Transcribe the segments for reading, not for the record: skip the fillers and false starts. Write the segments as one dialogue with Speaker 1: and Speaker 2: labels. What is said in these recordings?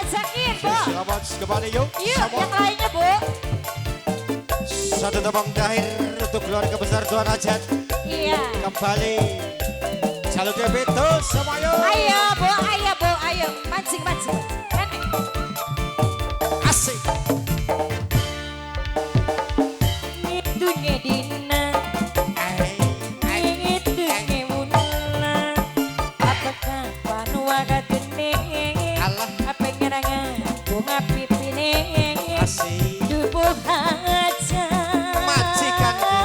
Speaker 1: Ajakin, Bu.
Speaker 2: Selamat kembali yuk.
Speaker 1: Yuk, yang lainnya, Bu.
Speaker 2: Satu tembang terakhir untuk keluarga besar Tuan Hajat.
Speaker 1: Iya.
Speaker 2: Kembali. Jaluknya pintu semua yuk.
Speaker 1: Ayo, Bu, ayo, Bu, ayo. Mancing, mancing.
Speaker 2: Asik.
Speaker 1: Ngidunge dina, ngidunge wulan, apa kapan wakatune, apa ngerangan bunga pipine,
Speaker 2: asik.
Speaker 1: Dubuh aja
Speaker 2: majikanku,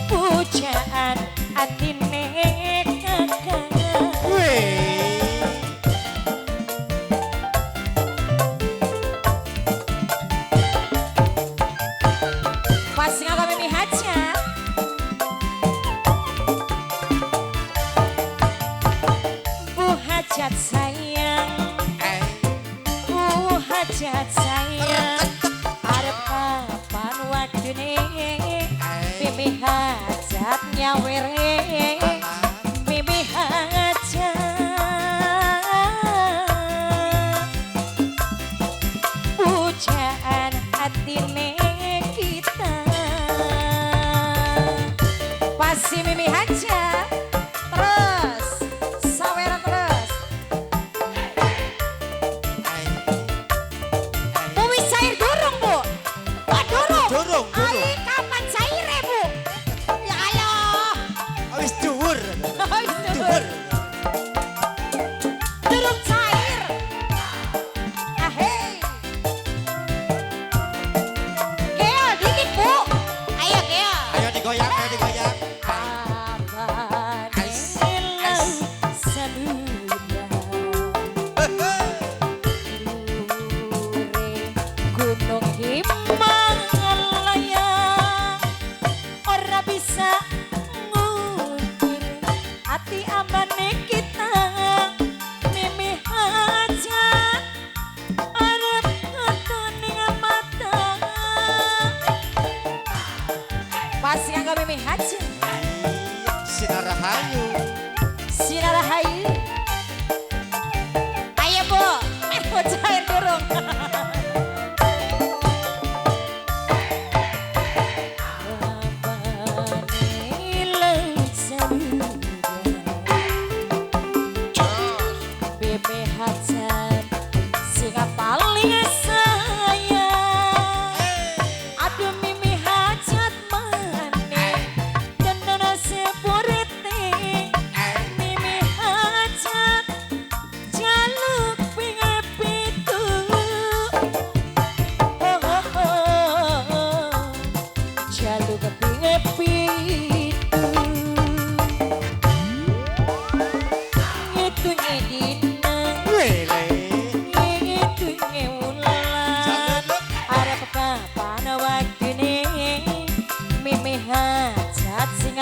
Speaker 1: pujaan atine kakang. Pasti nggak kami hajat. Bu hajat sayang, Bu hajat sayang, arep kapan waktune, mimi hajat nyawere, mimi hajat, pujaan atine kita. Pasti mimi hajat terus, saweran terus. Bu wis cair durung, Bu? Oh, durung.
Speaker 2: Durung, durung.
Speaker 1: Ai kapan caire, Bu? Ya Allah.
Speaker 2: Wis dhuwur.
Speaker 1: Wis dhuwur. Durung cair. Ahei. Geo dikit, Bu. Ayo Geo.
Speaker 2: Ayo digoyang, ayo digoyang.
Speaker 1: Gunung Himalaya ora bisa ngukur ati amane kita, mimi hajat arep ngetone mata. Pasti anggo mimi hajat.
Speaker 2: Sinar Rahayu,
Speaker 1: Sinar Rahayu. Ayo Bu, meh cair durung.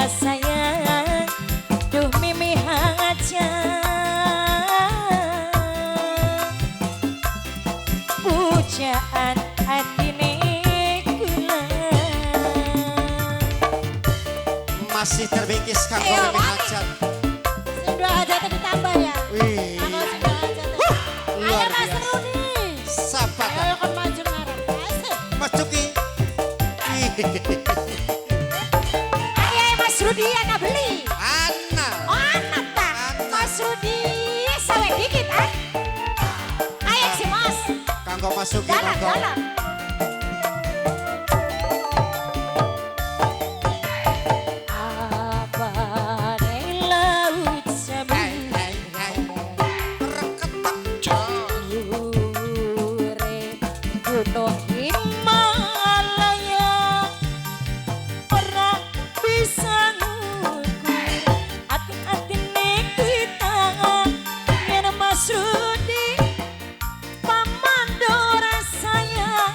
Speaker 1: Sayang, duh mimi hajat, pujaan atine kula.
Speaker 2: Masih terbingkis kanggo mimi hajat.
Speaker 1: Sing dua hajat ditambah ya.
Speaker 2: Wih.
Speaker 1: Kanggo sing dua hajat. Ayo Mas Rudi.
Speaker 2: Sapa?
Speaker 1: Ayo kon maju ngarep. Asik.
Speaker 2: Mas Cuki.
Speaker 1: Mas Rudi anak beli.
Speaker 2: Anak.
Speaker 1: Oh anak ta. Mas Rudi sawe dikit ah. Ayo si Mas.
Speaker 2: Kanggo masuki
Speaker 1: dalam, dalam. Abane laut samudra, gunung Himalaya ora bisa ngukur ati-atine kita, yen Mas Rudi pamandora sayang.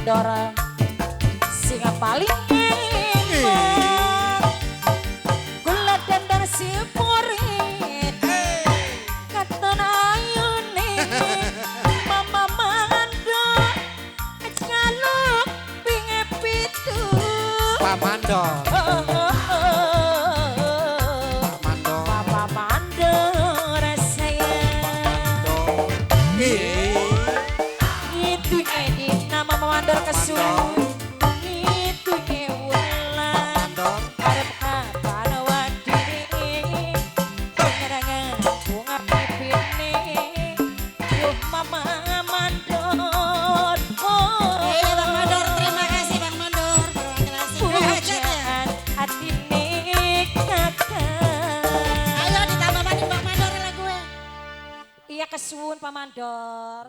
Speaker 1: Mandor sing paling hebat. Kula dandan sipurit katon ayune Mama Mandor jaluk ping 7.
Speaker 2: Pak Mandor.
Speaker 1: Oh, oh, oh.
Speaker 2: Pak Mandor.
Speaker 1: Papa Mandor sayang. Itu edit nama Mandor kesuwun. Itu wulan
Speaker 2: Mandor.
Speaker 1: arep kapan wadine pengerangan bunga pipine yuh Mama Mandor. Oh,
Speaker 3: Iya Bang Mandor, terima kasih Bang Mandor. Terima kasih.
Speaker 1: pujaan atine kakak.
Speaker 3: Ayo ditambah maning Bang Mandor lagu.
Speaker 1: Iya kesuwun Pak Mandor.